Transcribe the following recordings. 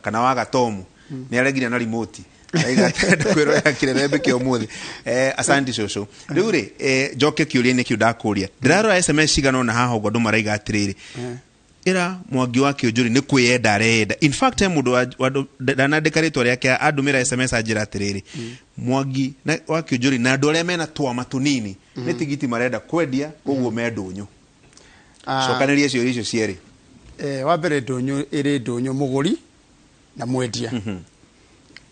Kana wa Gatomu nĩ aregire na remote araiga atĩ kwĩrorera kĩrerembe kĩa ũmũthĩ. Asante cũcũ. Rĩu rĩ, njoke kĩũria-inĩ kĩu ndakũria. Ndĩrarora SMS cigana ũna haha ũguo, andũ maraiga atĩrĩrĩ, ĩra Mwangi wa Kĩũnjũri nĩ kwĩyenda areyenda. In fact, he mũndũ ndanandĩka rĩtwa rĩake andũmĩra SMS anjĩra atĩrĩrĩ, Mwangi wa Kĩũnjũri na andũ arĩa mena twama tũnini nĩ tigiti marenda kwendia, koguo me ndũnyũ. Cokanĩria ciũria icio cierĩ. Wa mbere, ndũnyũ ĩrĩ ndũnyũ mũgũri na mwendia.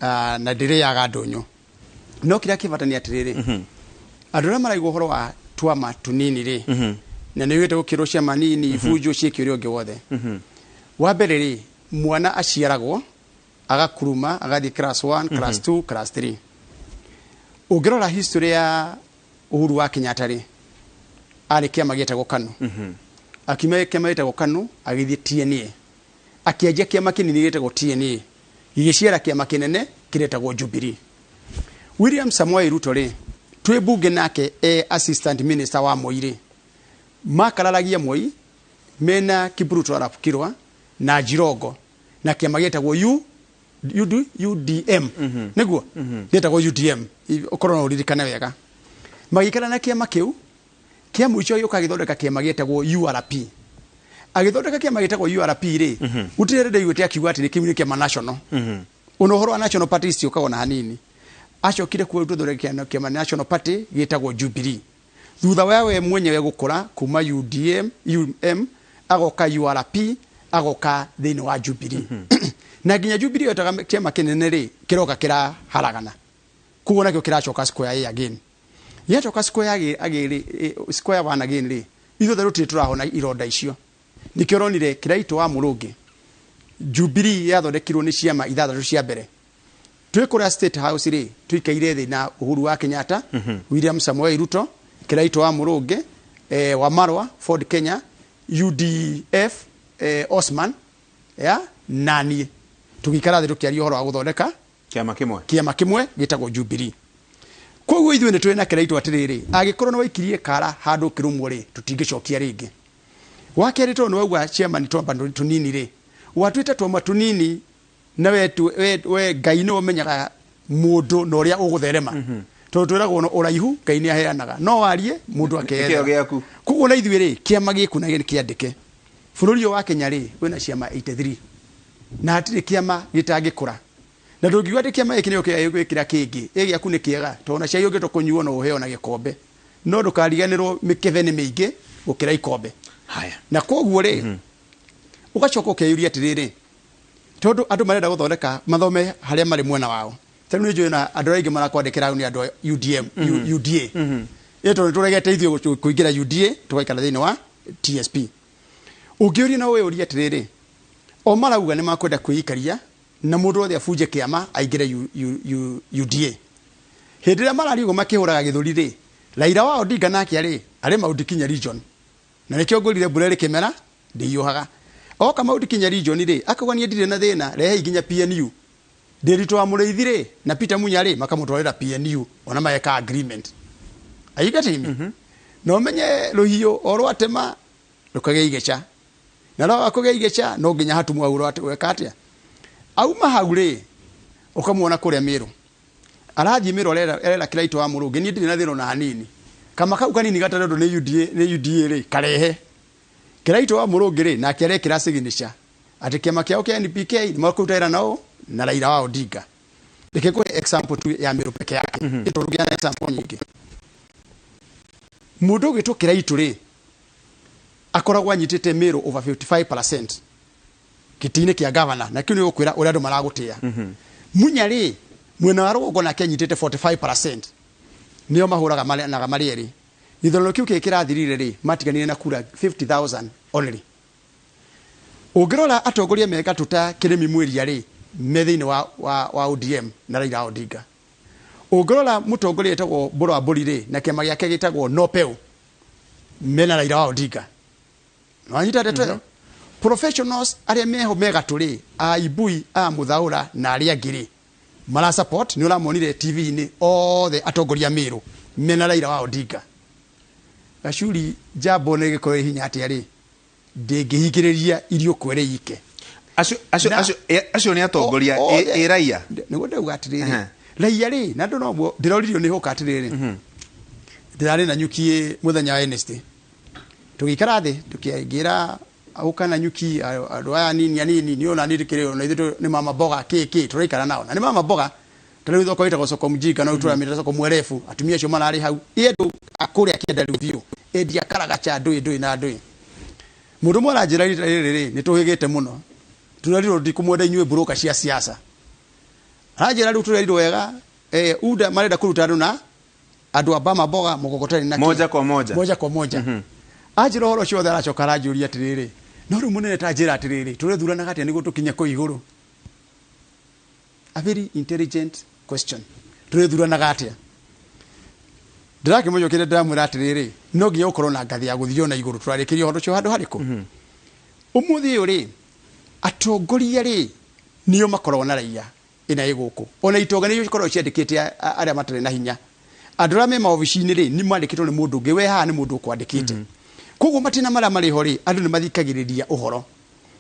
Na ndĩrĩaga ndũnyũ, no kĩrĩa kĩ bata nĩ atĩrĩrĩ, andũ arĩa maraigua ũhoro wa twama tũnini rĩ, na nĩ wĩte gũkĩrwo ciama nini ibunjwo ciĩke ũrĩa ũngĩ wothe. Wa mbere rĩ, mwana aciaragwo agakuruma agathiĩ class 1, class 2, class 3. Ũngĩrora history ya Uhuru wa Kenyatta rĩ, arĩ kĩama gĩetagwo KANU. Akiuma kĩama gĩtagwo KANU agĩthiĩ TNA, akĩanjia kĩama kĩnini gĩtagwo TNA, gĩgĩciara kĩama kĩnene kĩretagwo Jubilee. William Samoei Ruto rĩ, twĩ bunge nake e assistant minister wa Moi rĩ, makararagia Moi mena Kibruto Arap Kirwa na Jirongo na kĩama gĩtagwo UD, UDM. Nĩguo gĩtagwo UDM. Ũkorwo no ũririkane wega, magĩikara na kĩama kĩu. Kĩa mũico gĩũka gĩthondeka kĩama gĩtagwo URP. Agĩthondeka kĩama gĩtagwo URP rĩ, gũtirĩ hĩndĩ ndaiguĩte akiuga atĩ kĩu nĩ kĩama national. Ona ũhoro wa national party citiũkaga ona hanini. Acokire kuo tũthondeke kĩama national party gĩtagwo Jubilee. Thutha wa we mwenyewe gũkũra kuma UDM, UM, agoka URP, agoka thĩinĩ wa Jubilee, na nginya Jubilee ĩtaga kĩama kĩnene rĩ, kĩroka kĩraharagana, koguo nakĩo kĩracoka square A again. Gĩacoka square again rĩ, square one again rĩ, ithuothe rũtirĩ tũrahona ironda icio. Nĩkĩo ũronire Kĩraitũ wa Mũrũngĩ, Jubilee yathondekirwo nĩ ciama ithathatũ cia mbere. Twĩ kũrĩa State House rĩ, tũikaire thĩ na Uhuru wa Kenyatta, William Samoei Ruto, Kĩraitũ wa Mũrũngĩ, wa Marwa Ford Kenya, UDF, Osman ya na niĩ, tũgĩikara thĩ tũkĩaria ũhoro wa gũthondeka kĩama kĩmwe, kĩama kĩmwe gĩtagwo Jubilee. Koguo ithuĩ nĩ tũrĩ na Kĩraitũ atĩrĩrĩ, angĩkorwo nĩ waikirie kara handũ ũkĩrũmwo rĩ, tũtingĩcokia rĩngĩ. Wa kerĩ, tondũ nĩ wauga ciama nĩ twamba tũnini rĩ, watuĩte twama tũnini na we Ngai nĩwe ũmenyaga mũndũ na ũrĩa ũgũtherema, tondũ twĩragwo no ũraihu Ngai nĩ aheanaga, no warie mũndũ Nĩkĩo akeyethera gĩaku. Koguo na ithuĩ rĩ, kĩama gĩkũ na nĩ kĩandĩke bũrũri ũyũ wa Kenya rĩ, wĩna ciama 83 na hatirĩ kĩama gĩtangĩkũra, na ndũngiuga atĩ kĩama gĩkĩ nĩkĩo kĩagĩrĩire gwĩkĩra kĩngĩ. Ĩ gĩaku nĩ kĩega, tondũ ona cai ũngĩtua kũnyuo no ũheo na gĩkombe, no ndũkariganĩrwo mĩkebe nĩ mĩingĩ gũkĩra ikombe. Haya. Na koguo rĩ, ũgacoka ũkeyũria atĩrĩrĩ, tondũ andũ marenda gũthondeka mathome harĩa marĩ mwena wao. Ta rĩu nĩ njũĩ na andũ arĩa aingĩ marakwandĩkĩra hau nĩ andũ a UDM, UDA. Ĩ tondũ tũregete ithuĩ kũingĩra UDA, tũgaikara thĩinĩ wa TSP. Ũngĩũria na wĩyũrie atĩrĩrĩ, o marauga nĩ makwenda kwĩikaria na mũndũ wothe abunje kĩama aingĩre UDA. Hĩndĩ ĩrĩa mararia ũguo makĩhũraga gĩthũri rĩ, Raila wa Odinga nake arĩ Mount Kenya region, na nĩkĩo ngũrire mbura ĩrĩ kĩmera ndĩhiũhaga. Oka Mount Kenya region rĩ, akauga niĩ ndirĩ na thĩna, rehei nginya PNU. Ndĩritũ wa Mũrĩithi rĩ na Peter Munya rĩ, makamũtwarĩra PNU ona mageka agreement. Are you getting me? Na ũmenye rũhiũ o rwatema rũkagĩa igeca, na rwaga kũgĩa igeca no nginya hatumwo hau rweka atĩa. Auma hau rĩ, ũkamuona kũrĩa Mĩrũ arathiĩ Mĩrũ, arera Kĩraitũ wa Mũrũngĩ, niĩ ndirĩ na thĩna ona hanini, kama kau kanini gatarendwo nĩ UDA, nĩ UDA rĩ, karehe. Kĩraitũ wa Mũrũngĩ rĩ, nake arekĩra signature atĩ kĩama kĩao kĩa NPK nĩ makũruta wĩra nao na Raila wa Odinga. Reke ngũhe example tu ya Mĩrũ peke yake, tondũ ngĩana example nyingĩ. Mũndũ ũgĩtwo Kĩraitũ rĩ, akoragwo anyitĩte Mĩrũ over 55% gĩtĩ-inĩ kĩa gavana, na kĩu nĩ gũkwĩra ũrĩa andũ maragũtĩa. Munya rĩ, mwena wa rũgongo nake anyitĩte 45%, nĩo mahũraga naga marĩ erĩ. Gĩthurano kĩu kĩrĩ kĩrathirire rĩ, matiganire na kura 50,000 only. Ũngĩrora atongoria me gatũ ta Kĩrĩmi Mwĩria rĩ, me thĩinĩ wa ODM na Raila Odinga. Ũngĩrora mũtongoria wĩtagwo Mbũrũ wa Mbũri rĩ, na kĩama gĩake gĩtagwo Nopeu, mena Raila wa Odinga. Wanyita ndeto ĩyo? Professionals arĩa meho me gatũ rĩ, a Ibui, a Mũthaũra na arĩa angĩ rĩ, mara support. Nĩ ũramonire TV-inĩ othe atongoria Mĩrũ mena Raila wa Odinga. Gacuri, njambo nĩ ĩgĩkorwo ĩ hinya atĩa rĩ, ndĩngĩhingĩrĩria irio kwere ike. Acio acio acio acio nĩ atongoria ĩ raia. Nĩguo ndauga atĩrĩrĩ, raia rĩ, na andũ noguo ndĩroririo nĩ hũka atĩrĩrĩ, ndĩrarĩ na nyuki mũthenya wa Wednesday, tũgĩikara thĩ tũkĩingĩra ũka na nyuki andũ aya anini anini nĩ ona niĩ ndĩkĩrĩ ona ithuĩ nĩ mama mboga kĩ tũraikara nao na nĩ mama mboga. Ta rĩu thoko ĩtagwo soko mjinga no tũramĩta soko mwerebu, atumia acio mararĩ hau ĩ andũ akũrĩa kĩenda rĩu biũ endia karagacha ndũĩ ndũĩ na ndũĩ. Mũndũ ũmwe aranjĩra rita rĩrĩ rĩ nĩ tũhĩgĩte mũno, tũrerirwo ndikumwenda inyuĩ mburũka cia siasa. Aranjĩra rĩu tũrerirwo wega UDA marenda kũruta andũ na andũ a mama mboga mũgogoteni na moja kwa moja, moja kwa moja. Anjĩra ũhoro ũcio wothe, aracoka aranjũria atĩrĩrĩ, no rĩu mũnene ta njĩra atĩrĩrĩ, tũrethuranaga atĩa nĩguo tũkinye kũu igũrũ? A very intelligent question. Tũrethuranaga atĩa? Ndĩrakĩmũcokeria ndĩramwĩra atĩrĩrĩ, no nginya ũkorwo na ngathĩ ya gũthiĩ ona igũrũ. Tũrarĩkĩria ũhoro ũcio handũ harĩkũ? Ũmũthĩ ũyũ rĩ, atongoria rĩ nĩo makoragwo na raia ĩna ĩ gũkũ, ona itonga nĩ ikoragwo ciandĩkĩte arĩa matarĩ na hinya. Andũ arĩa me maobici-inĩ rĩ nĩ mandĩkĩtwo nĩ mũndũ ũngĩ, we haha nĩ mũndũ ũkwandĩkĩte. Koguo matina marĩa marĩ ho rĩ, andũ nĩ mathikagĩrĩria ũhoro,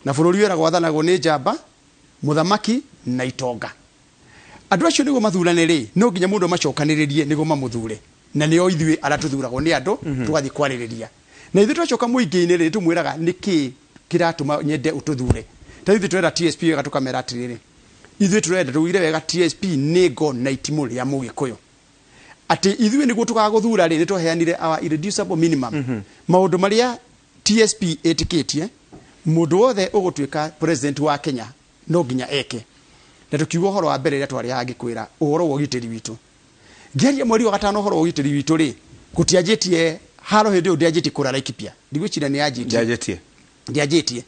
na bũrũri wĩragwo wathanagwo nĩ njamba, mũthamaki na itonga. Andũ acio nĩguo mathurane rĩ, no nginya mũndũ amacokanĩrĩrie nĩguo mamũthure, na nĩo ithuĩ arĩa tũthuragwo nĩ andũ tũgathiĩ kwarĩrĩria. Na ithuĩ twacoka mũingĩ-inĩ rĩ, tũmwĩraga nĩkĩ kĩratũma nyende ũtũthure. Ta ithuĩ tũrera TSP wega, tũkamera atĩrĩrĩ, ithuĩ tũrenda tũugire wega TSP nĩ ngo na itimũ rĩa mũgĩkũyũ, atĩ ithuĩ nĩguo tũgagũthura rĩ, nĩ twaheanire our irreducible minimum, maũndũ marĩa TSP ĩtĩkĩtie mũndũ wothe ũgũtuĩka president wa Kenya no nginya eke. Na tũkiuga ũhoro wa mbere rĩrĩa twarĩ haha, ngĩkwĩra ũhoro wa ũgitĩri witũ, ngĩaria mweri wa gatano ũhoro wa ũgitĩri witũ rĩ, gũtianjĩtie haro hĩndĩ ĩyo ndĩanjĩtie kũra Laikipia, ndigwĩciria nĩ yanjĩtie. Ndianjĩtie. Ndĩanjĩtie.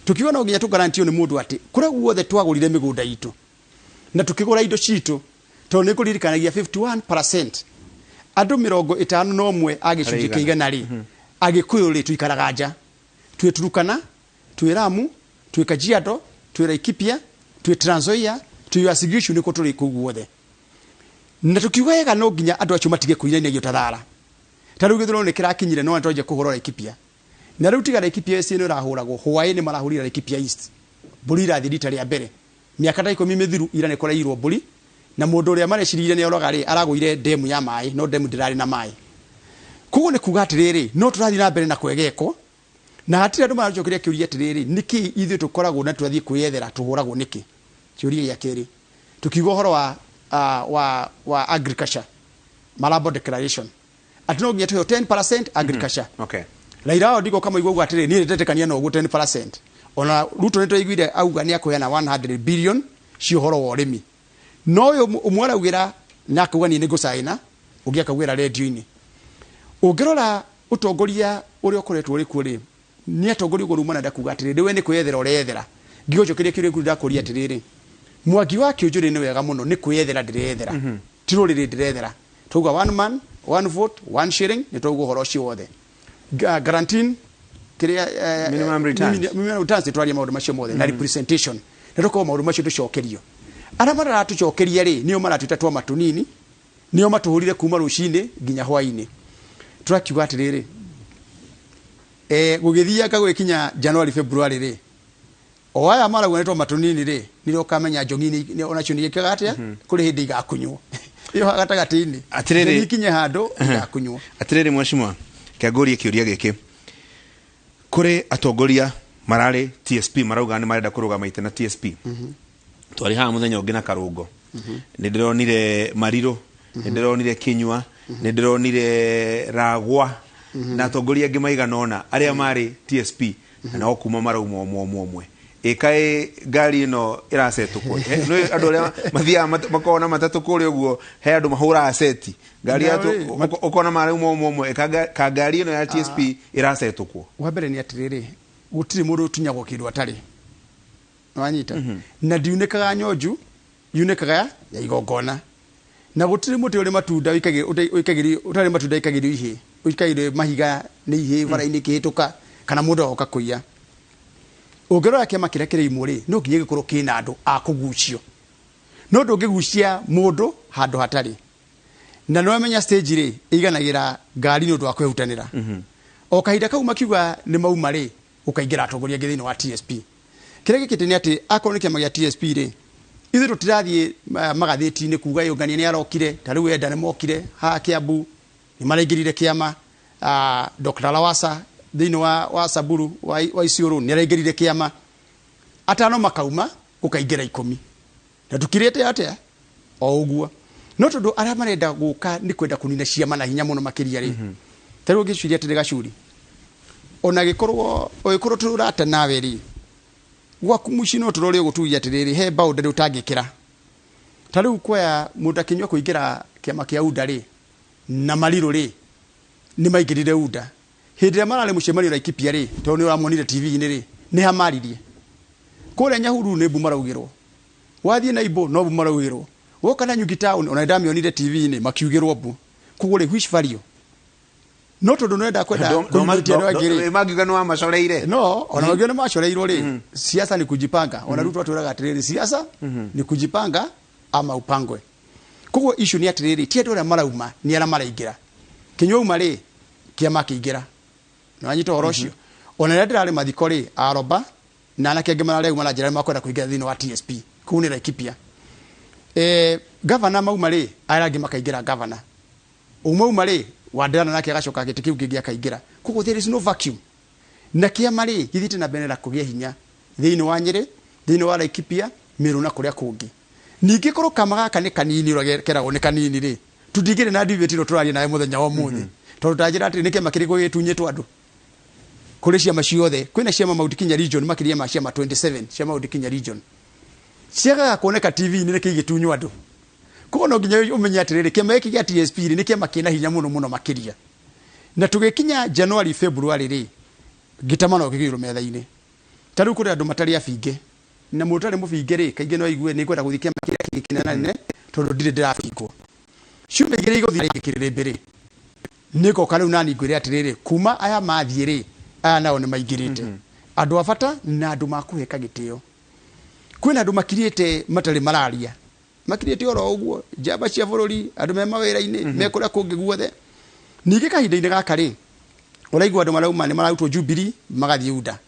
Tukiuga no nginya tũgarantio nĩ mũndũ atĩ kũrĩa guothe twagũrire mĩgũnda itũ na tukĩgũra indo citũ, tondũ nĩ kũririkanagia 51%, andũ 51 a gĩcunjĩ kĩa igana rĩ, agĩkũyũ rĩ, tũikaraga nja, twĩ Turukana, twĩ Lamu, twĩ Kajiado, twĩ Laikipia, twĩ Trans Nzoia, twĩ Uasin Gishu, nĩkuo tũrĩ kũu guothe. Na tukiuga wega no nginya andũ acio matige kũinainagio ta thara. Ta rĩu gĩthurano nĩ kĩrakinyire, no nĩtwanjia kũhũra Laikipia, na rĩu tiga Laikipia West ĩno ĩrahũragwo hwaĩ, nĩ marahũrire Laikipia East, mbũri irathiĩ rita rĩa mbere mĩaka ta 10 mĩthiru. Ira nĩ kũrairwo mbũri, na mũndũ ũrĩa mareciririe nĩ oroga rĩ, aragũire ndemu ya maĩ, no ndemu ndĩrarĩ na maĩ. Koguo nĩ kuga atĩrĩrĩ, no tũrathiĩ na mbere na kwegekwo, na hatirĩ andũ maracokeria kĩũria atĩrĩrĩ, nĩkĩ ithuĩ tũkoragwo na tũrathiĩ kwĩyethera tũhũragwo nĩkĩ? Kĩũria gĩa kerĩ, tukiuga ũhoro wa agriculture, Malabo Declaration, atĩ no nginya tũheo 10% agriculture. Raila Odinga ũkamaigua uga atĩrĩ, niĩ nĩndetĩkania na ũguo 10%. Ona Ruto nĩtwaiguire auga nĩ akũheana 100 billion cia ũhoro wa ũrĩmi, no ũyũ ũmwe araugĩra na akauga niĩ nĩngũcaina, ũngĩ akaugĩra rendio-inĩ. Ũngĩrora ũtongoria ũrĩa ũkoretwo ũrĩ kuo rĩ, nĩ atongoria ũguo rĩu marenda kuga atĩrĩrĩ, we nĩ kwĩyethera ũreyethera. Ngĩgũcokeria kĩũria kĩu ndakũria atĩrĩrĩ, Mwangi wa Kĩũnjũrĩ nĩ wega mũno, nĩ kwĩyethera ndĩreyethera, ti rũrĩrĩ ndĩrethera. Twauga one man, one vote, one shilling, nĩ twauga ũhoro ũcio wothe. Guaranteeing kĩrĩa Minimum returns. Minimum returns, twaria maũndũ macio mothe na representation, na tũkorwo maũndũ macio tũcokerio. Arĩa maratũcokeria rĩ, nĩo maratwĩta twama tũnini, nĩo matũhũrire kuma rũcinĩ nginya hwainĩ. Tũrakiuga atĩrĩrĩ, gũgĩthianga gũgĩkinya January, February rĩ, o aya marauga nĩ twama tũnini rĩ, nĩrĩo ũkamenya njongi onacio nĩ ĩkaga atĩa, kũrĩ hĩndĩ igakunywo ĩyo gatagatĩ-inĩ. Atĩrĩrĩ. Njongi ikinye handũ igakunywo. Atĩrĩrĩ mheshimiwa, kĩangũrie kĩũria gĩkĩ, kũrĩ atongoria mararĩ TSP marauga nĩ marenda kũrũgama itĩ na TSP. Twarĩ haha mũthenya ũngĩ na Karũngo, nĩ ndĩronire Marirũ, nĩ ndĩronire Kinyua, nĩ ndĩronire Ragwa na atongoria angĩ maigana ũna arĩa marĩ TSP, na nao kuma marauma ũmwe ũmwe ũmwe. Ĩkaĩ ngari ĩno ĩracetũkwo? Nĩ andũ arĩa mathiaga makoragwo na matatũ kũrĩa ũguo, he andũ mahũraga seti ngari Na ya rĩ, ũkona marauma ũmwe ũmwe, ka ngari ĩno ya TSP ĩracetũkwo? Wa mbere nĩ atĩrĩrĩ, gũtirĩ mũndũ ũtunyagwo kĩndũ atarĩ wanyita, na ndiunĩkaga nyonju, yunĩkaga ya igongona, na gũtirĩ mũtĩ ũrĩ matunda ũtarĩ matunda ũikagĩrio ihĩ, ũikagĩrio mahiga nĩ ihĩ bara-inĩ ikĩhĩtũka kana mũndũ agoka kũiya. Ũngĩrora kĩama kĩrĩa kĩrĩimwo rĩ, no nginya gĩkorwo kĩna andũ a kũgucio, no ndũngĩgucia mũndũ handũ hatarĩ. Na nĩ wamenya stage rĩ, ĩiganagĩra ngari nĩ ũndũ wa kwĩhutanĩra. O kahinda kau makiuga nĩ mauma rĩ, ũkaingĩra atongoria angĩ thĩinĩ wa TSP. Kĩrĩa gĩkĩte nĩ atĩ akorwo nĩ kĩama gĩa TSP rĩ, ithuĩ tũtirathiĩ magathĩti-inĩ kuga yũngania nĩ arokire, ta rĩu enda nĩ mokire haha Kiambu, nĩ maraingĩrire kĩama. Dr. Lawasa thĩinĩ wa Samburu wa Isiolo nĩ araingĩrire kĩama. Atano makauma gũkaingĩra 10 na tukirĩte atĩa o ũguo. No tondũ arĩa marenda gũka nĩ kwenda kũnina ciama na hinya mũno makĩria rĩ, ta rĩu ũngĩciria atĩrĩ Gacuri, ona gĩkorwo ũgĩkorwo tũrata nawe rĩ, gwaku mũciĩ no tũrore ũgũtugia atĩrĩrĩ, he boundary ũtangĩkĩra. Ta rĩu kwaya mũndũ akĩnyua kũingĩra kĩama kĩa UDA rĩ, na Marirũ rĩ, nĩ maingĩrire UDA. Hĩndĩ ĩrĩa mararĩ mũcemanio Laikipia rĩ, tondũ nĩ ũramonire TV-inĩ rĩ, nĩ hamaririe. Kũrĩa Nyahururu nĩ mbu maraugĩrwo. Wathiĩ Naimbo no mbu maraugĩrwo. Woka na Nyuki town ona ndamĩonire TV-inĩ makiugĩrwo mbu. Koguo rĩ, which value? No tondũ nĩrenda kwenda kũnyitĩria andũ angĩ rĩ. Mangiuga nĩ wamacoreire. No, ona mm nĩ macoreirwo rĩ, siasa ni kujipanga. Ona Ruto atwĩraga atĩrĩrĩ, siasa ni kujipanga ama upangwe. Koguo issue nĩ atĩrĩrĩ, ti andũ arĩa marauma, nĩ arĩa maraingĩra. Kinyua uma rĩ, kĩama kĩingĩra. Nĩ wanyita ũhoro ũcio? Ona rĩrĩa ndĩrarĩ mathiko rĩ, Aroba na anake angĩ mararĩ na njĩra makwenda kũingĩra thĩinĩ wa TSP. Kũu nĩ Laikipia. Gavana mauma rĩ, arĩa angĩ makaingĩra gavana. Uma uma rĩ, Wandera nake agacoka gĩtĩ kĩu kĩngĩ akaingĩra. Koguo there is no vacuum. Na kĩama rĩ, gĩthiĩte na mbere na kũgĩa hinya thĩinĩ wa Nyĩrĩ, thĩinĩ wa Laikipia, Meru na kũrĩa kũngĩ. Ningĩ korwo kama gaka nĩ kanini ũrĩa keragwo nĩ kanini rĩ, tũtingĩrĩ na debate ĩno tũraria nawe mũthenya wa ũmũthĩ. Tondũ tanjĩra atĩrĩ, nĩ kĩama kĩrĩkũ gĩtunyĩtwo andũ? Kũrĩ ciama ciothe, kwĩna ciama Mount Kenya region makĩria ma ciama 27 cia Mount Kenya region. Ciagaga kuoneka TV-inĩ nĩkĩ igĩtunywo andũ. Koguo no nginya ũmenye atĩrĩrĩ, kĩama gĩkĩ gĩa TSP rĩ, nĩ kĩama kĩna hinya mũno mũno makĩria. Na tũgĩkinya January February rĩ, gĩtama no kĩgĩrwo metha-inĩ. Ta rĩu kũrĩ andũ matarĩ abinge. Na mũndũ ũtarĩ mũbinge rĩ, kaingĩ no aigue nĩ ngwenda gũthiĩ kĩama kĩrĩa kĩngĩ kĩnene tondũ ndirĩ ndĩrabingwo. Ciumia igĩrĩ igũthiĩ rĩngĩ kĩrĩrĩmbĩ rĩ, nĩ ngoka rĩu nani ngwĩre atĩrĩrĩ, kuma aya mathiĩ rĩ, aya nao nĩ maingĩrĩte. Andũ a bata na andũ makũheka gĩtĩo. Kwĩna andũ makirĩte matarĩ mararia. Makirĩte oro ũguo, njamba cia bũrũri, andũ me mawĩra-inĩ, me kũrĩa kũngĩ guothe. Ningĩ kahinda-inĩ gaka rĩ, ũraigua andũ marauma nĩ mararutwo Jubilee magathiĩ UDA.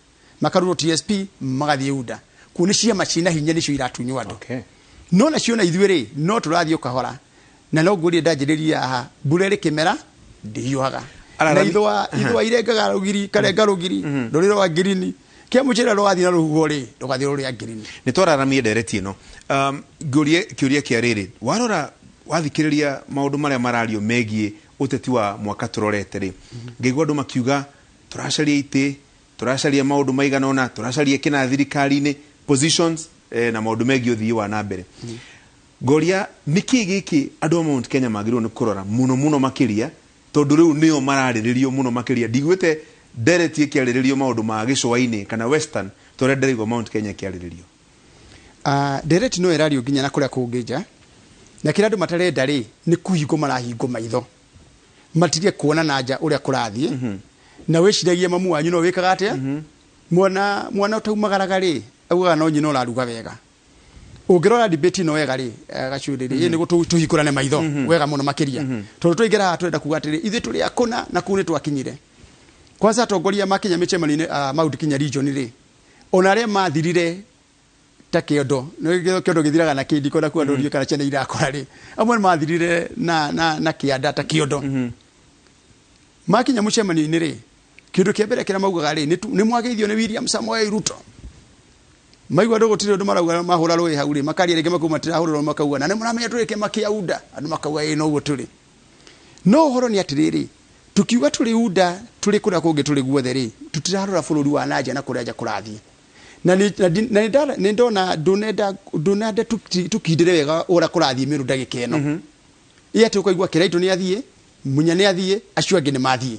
Makarutwo TSP magathiĩ UDA. Kuo nĩ ciama ciĩna hinya nĩcio iratunywo andũ. No nacio na ithuĩ rĩ, no tũrathiĩ o kahora. Na no ngwĩrire ndanjĩrĩria haha, mbura ĩrĩ kĩmera ndĩhiũhaga. Na ithũa irengaga rũgiri, karenga rũgiri, rũrĩ rwa ngirini. Kĩa mũcere rwathiĩ na rũhuho rĩ, rũgathiĩ rũrĩa ngirini. Nĩ twararamie ndereti ĩno. Ngũrie kĩũria kĩa rĩrĩ, warora wathikĩrĩria maũndũ marĩa marario megiĩ ũteti wa mwaka tũrorete rĩ, ngaigua andũ makiuga tũracaria itĩ, tũracaria maũndũ maigana ũna, tũracaria kĩna thirikari-inĩ, positions, na maũndũ megiĩ ũthii wa na mbere. Ngoria nĩkĩ gĩkĩ andũ a Mount Kenya magĩrĩirwo nĩ kũrora mũno mũno makĩria, tondũ rĩu nĩo mararĩrĩrio mũno makĩria. Ndiguĩte ndereti ĩkĩarĩrĩrio maũndũ ma gĩcũa-inĩ kana Western, ta ũrĩa ndĩraigua Mount Kenya ĩkĩarĩrĩrio. Ndereti no ĩrario nginya na kũrĩa kũngĩ nja, na kĩrĩa andũ matarenda rĩ, nĩ kũhingwo marahingwo maitho. Matige kuona na nja ũrĩa kũrathiĩ. Na wĩciragie mamu wanyu no wĩkaga atĩa? Mwana ũtaumagaraga rĩ, augaga no nyina ũraruga wega. Ũngĩrora debate ĩno wega rĩ, Gacuri rĩ, nĩguo tũhingũrane maitho wega mũno makĩria. Tondũ twaingĩra haha tũrenda kuga atĩrĩ, ithuĩ tũrĩ akũna na kũu nĩ twakinyire. Kwanza atongoria makinya mĩcemanio-inĩ, Mount Kenya region rĩ, ona arĩa mathirire ta kĩondo, nĩ kĩondo gĩthiraga na kĩndĩ kwenda kuga ndũriĩ kana ciana irakũra rĩ, amwe nĩ mathirire na kĩanda ta kĩondo. Makinya mũcemanio-inĩ rĩ, kĩndũ kĩa mbere kĩrĩa maugaga rĩ, nĩ mwageithio nĩ William Samoei Ruto. Maigua andũ gũtirĩ ũndũ marauga mahũra rũĩ hau rĩ, makaria rĩngĩ makauga matirahũrĩrwo, makauga na nĩ mũramenya tũrĩ kĩama kĩa UDA, andũ makauga ĩĩ noguo tũrĩ. No ũhoro nĩ atĩrĩrĩ, tukiuga tũrĩ UDA, tũrĩ kũrĩa kũngĩ tũrĩ guothe rĩ, tũtirarora bũrũri wa nanja na kũrĩa nja kũrathiĩ. Na nĩ ndona ndũnenda tũkindĩre wega ũrĩa kũrathiĩ Meru ndagĩka ĩno. Ĩ atĩ ũkaigua Kĩraitũ nĩ athiĩ, Munya nĩ athiĩ, acio angĩ nĩ mathiĩ.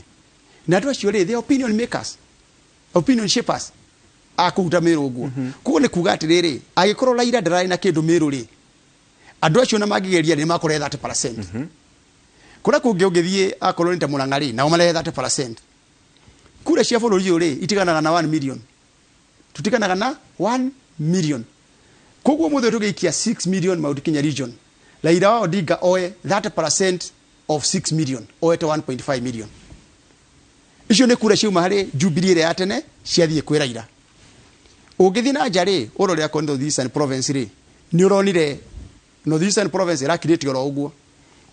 Na andũ acio rĩ, they are opinion makers, opinion shapers a kũruta Meru ũguo. Koguo nĩ kuga atĩrĩrĩ, angĩkorwo Raila ndararĩ na kĩndũ Meru rĩ, andũ acio na mangĩgeria nĩ makũrehe 30%. Kũrĩa kũngĩ ũngĩthiĩ akorwo nĩ ta Murang'a rĩ, nao marehe 30%. Kura cia bũrũri ũyũ rĩ, itiganaga na 1 million. Tutiganaga na 1 million. Koguo mũthĩ tũgĩikia 6 million Mount Kenya region. Raila wa Odinga oe 30% of 6 million, oete 1.5 million. Icio nĩ kura ciauma harĩ Jubilee ĩrĩa ya tene ciathiĩ kwĩ Raila. Ũngĩthiĩ na nja rĩ, ũrore akorwo North Eastern Province rĩ, nĩ ũronire North Eastern Province ĩrakirĩte oro ũguo.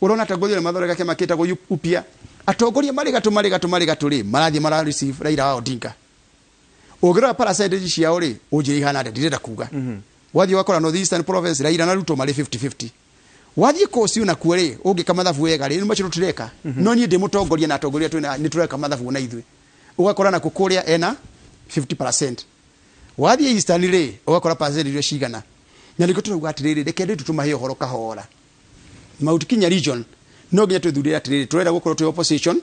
Ũrona atongoria arĩa mathondeka kĩama kĩtagwo upia, atongoria marĩ gatũ marĩ gatũ marĩ gatũ rĩ, marathiĩ mara receive Raila wa Odinga. Ũngĩrora percentage ciao rĩ, ũnjĩre ihana atĩa, ndirenda kuga. Wathiĩ ũgakora North Eastern Province Raila na Ruto marĩ 50-50. Wathiĩ Coast onakuo rĩ, ũngĩka mathabu wega rĩ, nĩ macio tũtireka. No niĩ ndĩ mũtongoria na atongoria twĩna nĩ tũreka mathabu na ithuĩ. Ũgakora nakuo kũrĩa ena 50%. Wathiĩ Eastern rĩ, ũgakora percentage iria cigana. Na nĩkĩo tũrauga atĩrĩrĩ, reke andũ aitũ tũmahe ũhoro kahora. Mount Kenya region no nginya twĩthurĩre atĩrĩrĩ, tũrenda gũkorwo twĩ opposition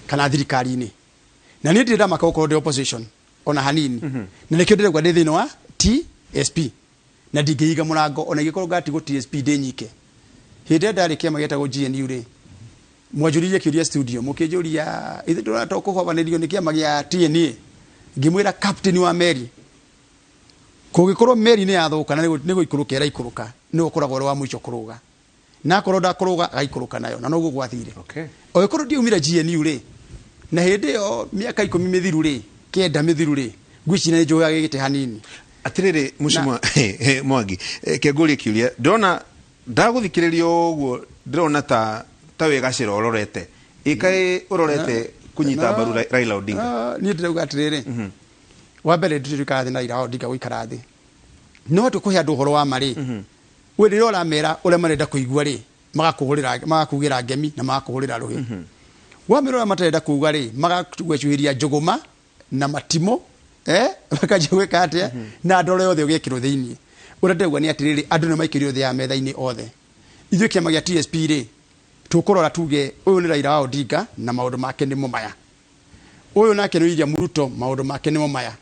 kana thirikari-inĩ. Na niĩ ndirĩ ndamaka gũkorwo ndĩ opposition ona hanini. Na nĩkĩo ndĩrauga ndĩ thĩinĩ wa TSP. Na ndingĩiga mũrango ona ingĩkorwo ngatigwo TSP ndĩ nyike. Hĩndĩ ĩrĩa ndarĩ kĩama gĩtagwo GNU rĩ, mwanjũririe kĩũria studio, mũkĩnjũria ithuĩ ndũrona to kũhobanĩrio nĩ kĩama gĩa TNA. Ngĩmwĩra captain wa meri, kũngĩkorwo meri nĩ yathũka na nĩ gũikũrũka ĩraikũrũka, nĩwe ũkoragwo ũrĩ wa mũico kũrũga. Na akorwo ndakũrũga agaikũrũka nayo, na noguo gwathire. Ũngĩkorwo ndiaumire GNU rĩ, na hĩndĩ ĩyo mĩaka 10 mĩthiru rĩ, 9 mĩthiru rĩ, ngwĩciria nĩ njũgagĩte gĩtĩ hanini. Atĩrĩrĩ, Mheshimiwa Mwangi, kengũrie kĩũria, ndĩrona ndagũthikĩrĩria ũguo, ndĩrona ta wĩ gacĩra ũrorete. Ĩkaĩ ũrorete kũnyita mbaru Raila Odinga? Niĩ ndĩrauga atĩrĩrĩ, wa mbere ndirĩ tũikara thĩ na Raila Odinga gũikara thĩ. No tũkũhe andũ ũhoro wa ma rĩ, we rĩrĩa ũramera ũrĩa marenda kũigua rĩ, magakugĩra ngemi na magakũhũrĩra rũhĩ. Wamera ũrĩa matarenda kuuga rĩ, magagwecuhĩria njũgũma na matimũ, makanjia gwĩka atĩa, na ndoro yothe ũgekĩrwo thĩinĩ. Ũrĩa ndĩrauga nĩ atĩrĩrĩ, andũ nĩ maikĩrio thĩ ya metha-inĩ othe. Ithuĩ kĩama gĩa TSP rĩ, tũkũrora tuge ũyũ nĩ Raila wa Odinga na maũndũ make nĩmo maya. Ũyũ nake nĩ William Ruto, maũndũ make nĩmo maya.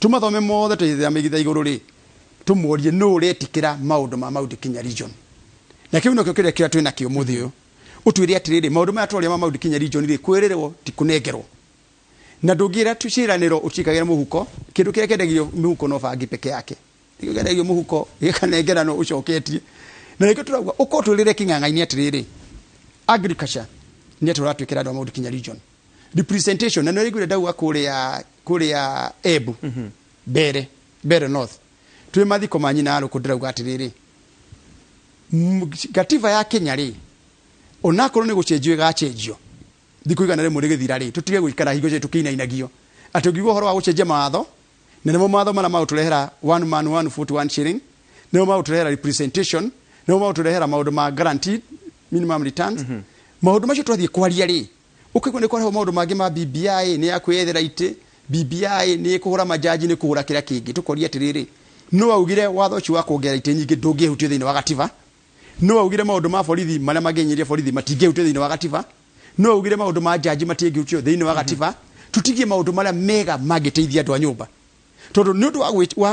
Tũmathome mothe tũgĩthamĩgitha igũrũ rĩ, tũmorie nũ ũretĩkĩra maũndũ ma Mount Kenya region. Na kĩu nĩkĩo kĩrĩa kĩrĩa twĩna kĩo mũthĩ ũyũ. Ũtwĩre atĩrĩrĩ, maũndũ maya twaria ma Mount Kenya region rĩ, kwĩrĩrwo ti kũnengerwo. Na ndũngĩra ciĩranĩro ũciĩkagĩra mũhuko, kĩndũ kĩrĩa kĩendagio mũhuko no bangi peke yake. Nĩkĩo kĩendagio mũhuko gĩkanengeranwo ũcoketie. Na nĩkĩo tũrauga ũkorwo twĩrĩre kĩng'ang'a-inĩ atĩrĩrĩ, agriculture nĩ atĩ ũratwĩkĩra andũ a Mount Kenya region. Representation, na nĩũraiguire ndauga kũrĩa Embu, Mbere North. Twĩ mathiko ma nyina Arũkũ ndĩrauga atĩrĩrĩ, gatiba ya Kenya rĩ, onakorwo nĩ gũcenjio ĩgacenjio, thikũ 100 rĩgĩthira rĩ, tũtige gũikara hingo ciothe tũkĩinainagio. Atĩ ũngiuga ũhoro wa gũcenjia mawatho, na nĩmo mawatho marĩa magũtũrehera one man one vote one shilling, nĩmo magũtũrehera representation, nĩmo magũtũrehera maũndũ ma guaranteed minimum returns. Maũndũ macio twathiĩ kwaria rĩ, ũkaigua nĩ kwarehwo maũndũ mangĩ ma BBI, nĩ ya kwĩyethera itĩ, BBI nĩ kũhũra majaji, nĩ kũhũra kĩrĩa kĩngĩ. Tũkoria atĩrĩrĩ, no augire watho ũcio wa kuongerera itĩ nyingĩ ndũngĩhutio thĩinĩ wa gatiba? No augire maũndũ ma borithi marĩa mangĩhinyĩrĩria borithi matingĩhutio thĩinĩ wa gatiba? No augire maũndũ ma jaji matingĩhutio thĩinĩ wa gatiba? Tũtigie maũndũ marĩa mega mangĩteithia andũ a nyũmba. Tondũ nĩ ũndũ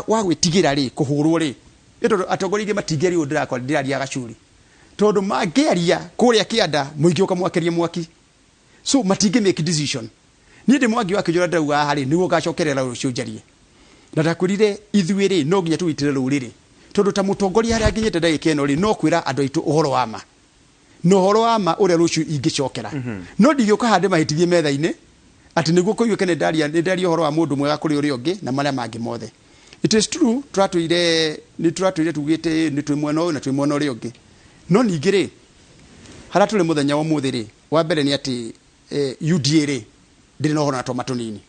wa gwĩtigĩra rĩ, kũhũrwo rĩ, nĩ tondũ atongoria aingĩ matingĩaria ũũ ndĩraria gacuri. Tondũ mangĩaria kũrĩa kĩanda, mũingĩ ũkamwakeria mwaki. So matingĩ make decision. Niĩ ndĩ Mwangi wa Kĩnjũra ndĩrauga haha rĩ, nĩguo ngacokerera rũciũ njarie. Na ndakwĩrire ithuĩ rĩ, no nginya tũgitĩre rũrĩrĩ. Tondũ ta mũtongoria harĩa nginyĩte ndagĩka ĩno rĩ, no kwĩra andũ aitũ ũhoro wa ma. Na ũhoro wa ma ũrĩa rũciũ ingĩcokera. No ndingĩũka haha ndĩmahĩtithie metha-inĩ, atĩ nĩguo kũiguĩke nĩ ndaria ũhoro wa mũndũ mwega kũrĩ ũrĩa ũngĩ na marĩa mangĩ mothe. It is true, nĩ tũratũire tugĩte nĩ twĩ mwena ũyũ na twĩ mwena ũrĩa ũngĩ. No ningĩ rĩ, harĩa tũrĩ mũthenya wa ũmũthĩ rĩ, wa mbere nĩ atĩ, UDA rĩ, ndĩrĩ na ũhoro na tũma tũnini.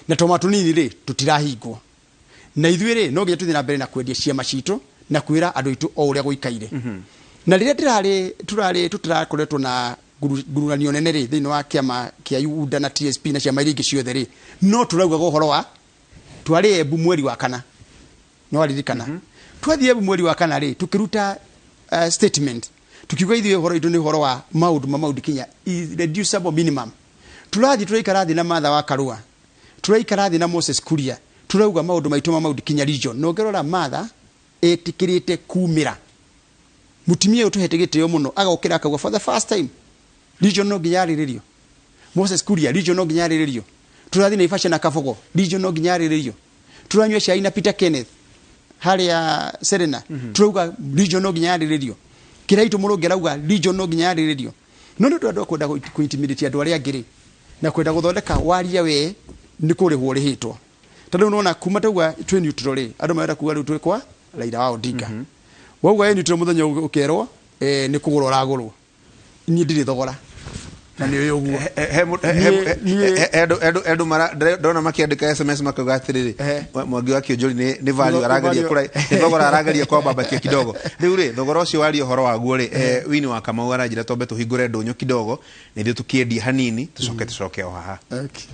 Na tũma tũnini rĩ, tũtirahingwo. Na ithuĩ rĩ, no nginya tũthiĩ na mbere na kwendia ciama citũ na kwĩra andũ aitũ o ũrĩa gũikaire. Na rĩrĩa tũtirakoretwo na ngururanio nene rĩ, thĩinĩ wa kĩama kĩa UDA na TSP na ciama iria ingĩ ciothe rĩ, no tũraugaga ũhoro wa twarĩ Embu mweri wa kana. Nĩ waririkana? Twathiĩ Embu mweri wa kana rĩ, tũkĩruta, statement. Tukiuga ithuĩ ũhoro witũ nĩ ũhoro wa maũndũ ma Mount Kenya, irreducible minimum. Tũrathiĩ tũraikara thĩ na Martha wa Karua, tũraikara thĩ na Moses Kuria, tũrauga maũndũ maitũ ma Mount Kenya region. Na ũngĩrora Martha etĩkĩrĩte kumĩra. Mũtumia ũyũ tũhete gĩtĩo mũno, agokĩra akauga for the first time region no nginya yarĩrĩrio. Moses Kuria region no nginya yarĩrĩrio. Tũrathiĩ Naivasha na Kabogo region no nginya yarĩrĩrio. Tũranyua cai na Peter Kenneth harĩa Serena, tũrauga region no nginya yarĩrĩrio. Kĩraitũ Mũrũngi arauga region no nginya yarĩrĩrio. No nĩ ũndũ andũ a kwenda kũ-intimidate andũ arĩa angĩ rĩ, na kwenda gũthondeka waria we nĩ kũrĩhwo ũrĩhĩtwo. Tondũ nona kuma tauga twĩ neutral rĩ, andũ marenda kuga rĩu twĩ kwa Raila wa Odinga. Wauga ĩ neutral, mũthenya ũkerwo nĩ kũgũrwo ũragũrwo. Niĩ ndirĩ thogora na nĩ ũyũ ũguo. He andũ ndona makĩandĩka SMS makauga atĩrĩrĩ, Mwangi wa Kĩũnjũri nĩ value arageria nĩ thogora arageria kwambambatia kidogo. Rĩu rĩ, thogora ũcio waria ũhoro waguo rĩ, Wini wa Kamau aranjĩra twambe tũhingũre ndũnyũ kidogo, na ithuĩ tũkĩendie hanini, tũcoke tũcoke o haha. Okay.